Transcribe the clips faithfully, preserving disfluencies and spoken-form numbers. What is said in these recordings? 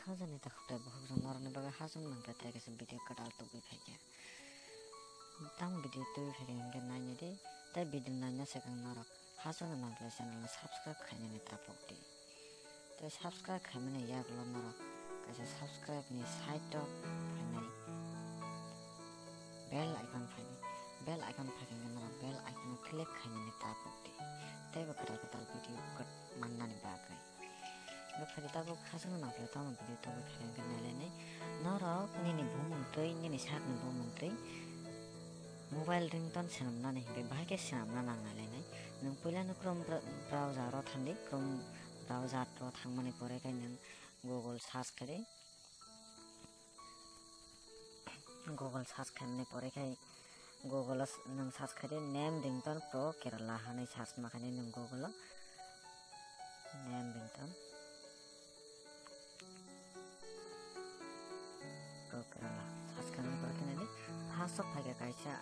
Khajani ta khwtai bukhuk jong norokni bagwi hachwk nangkhe tei kaisa video kwtal tubui phaikha. Tamo video tubui phaikha hinkhe nainai di, tei video naina swkang norok hachwkno nangkhe channel no subscribe khainani tapuk di. Tei subscribe khaimani yagulo norok kaisa subscribe ni side o phainai bell icon phainai. Bell icon phaikha hinkhe norok bell icon o click khainani tapuk di. Tei bo kwtal kwtal video kwt-, mannani bagwi. Bo phai di tabuk hachwkno nangkhe tamo video tubui phaikha hinkhe nailainai. Norok nini bumung twi, nini sakni bumung twi mobile ringtone swnamnani hinkhe bahai khe swnamna nang nailainai. Nwng puilano Chrome bra-, browser o thangdi, Chrome browser o thangmani pore khe nwng Google search khaidi. Google search khaimani pore khe Google o s-, nwng search khaidi name ringtone pro Kerala hinwi search ma khaidi nwng Google o name ringtone pro Kerala search khaimani pore khe naidi first o phaikha kaisa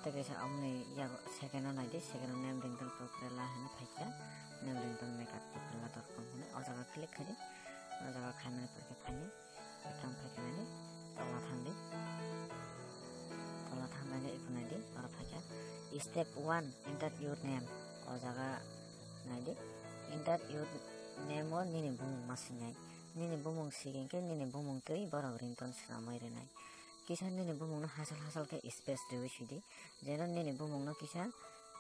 tei kaisa omoni yago second o naidi second o name ringtone pro Kerala hinwi phaikha name ringtone maker pro Kerala dot com hinwi o jaga click khaidi o jaga khaimani pore khe phaini. Tamo phaikha naidi, tola thangdi. Tola thangnaidi, eko naidi, oro phaikha. Step one, enter your name. O jaga naidi. Enter your name o nini bumung ma swinai. Nini bumung swikhe nini bumung twi borok ringtone swnamwi rwnai. Kisa nini bumungno hachal hachal khe space riwi swidi. Jeno nini bumungno kisa,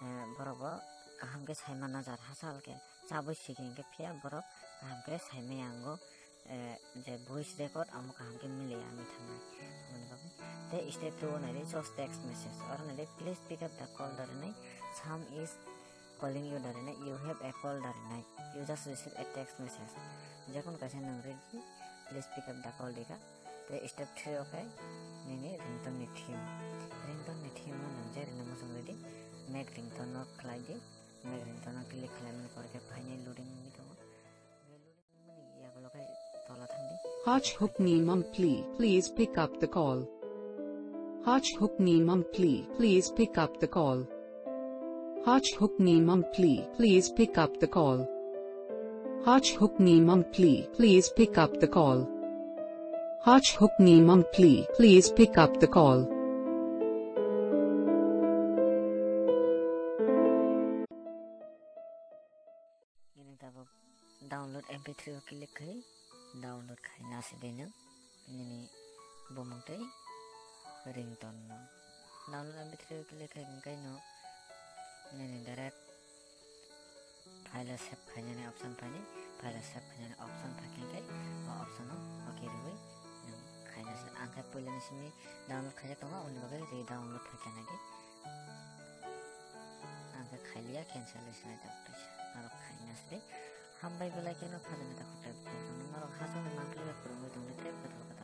eh, borok bo kaham khe sai manna jar hachal khe. Chabwi swikhe hinkhe phiya borok kaham khe saimaya wngo, eh, je voice record amo kaham khe miliya wngwi thangnai. Aboni bagwi tei step two o naidi just text message. Oro naidi, "Please pick up the call" da rinai, "Sam is calling you" da rinai, "You have a call" da rinai, "You just receive a text message." Jekon kaisa nwng ridi, "Please pick up the call" dikha. Tei step three o khe nini ringtone ni theme. Ringtone ni theme no nwng je rina muchung ridi, make ringtone no khlai di. Make ringtone no click khlaimani pore khe phainai loading wngwi tongo. Loading wngmani yagulo khe tola thangdi. Hach hukni mampli, please pick up the call. Hach hukni mampli, please pick up the call. Hach hukni mampli, please pick up the call. Hach hukni mampli, please pick up the call. Hach hukni mampli, please pick up the call. Nini tabuk download M P three o click khai, download khai nasi de nwng nini bumung tei ringtone no. Download M P three o click khai hwnkhe no nini direct file o save khainani option phaini, file o save khainani option phaikhe hwnkhe o option o okay riwi nwng khaina se. Ang khe puilani simi download khaijak tongo, aboni bagwi re download phaikha naidi. Ang khe khailiya, cancel ri sinai tabuk teisa. Norok khaina se de. Hambai belai kheno khajani takhuk tei bukhuk rok norok hachwkni mampli bai kwrwngwi tongdi tei kwtal kwtal.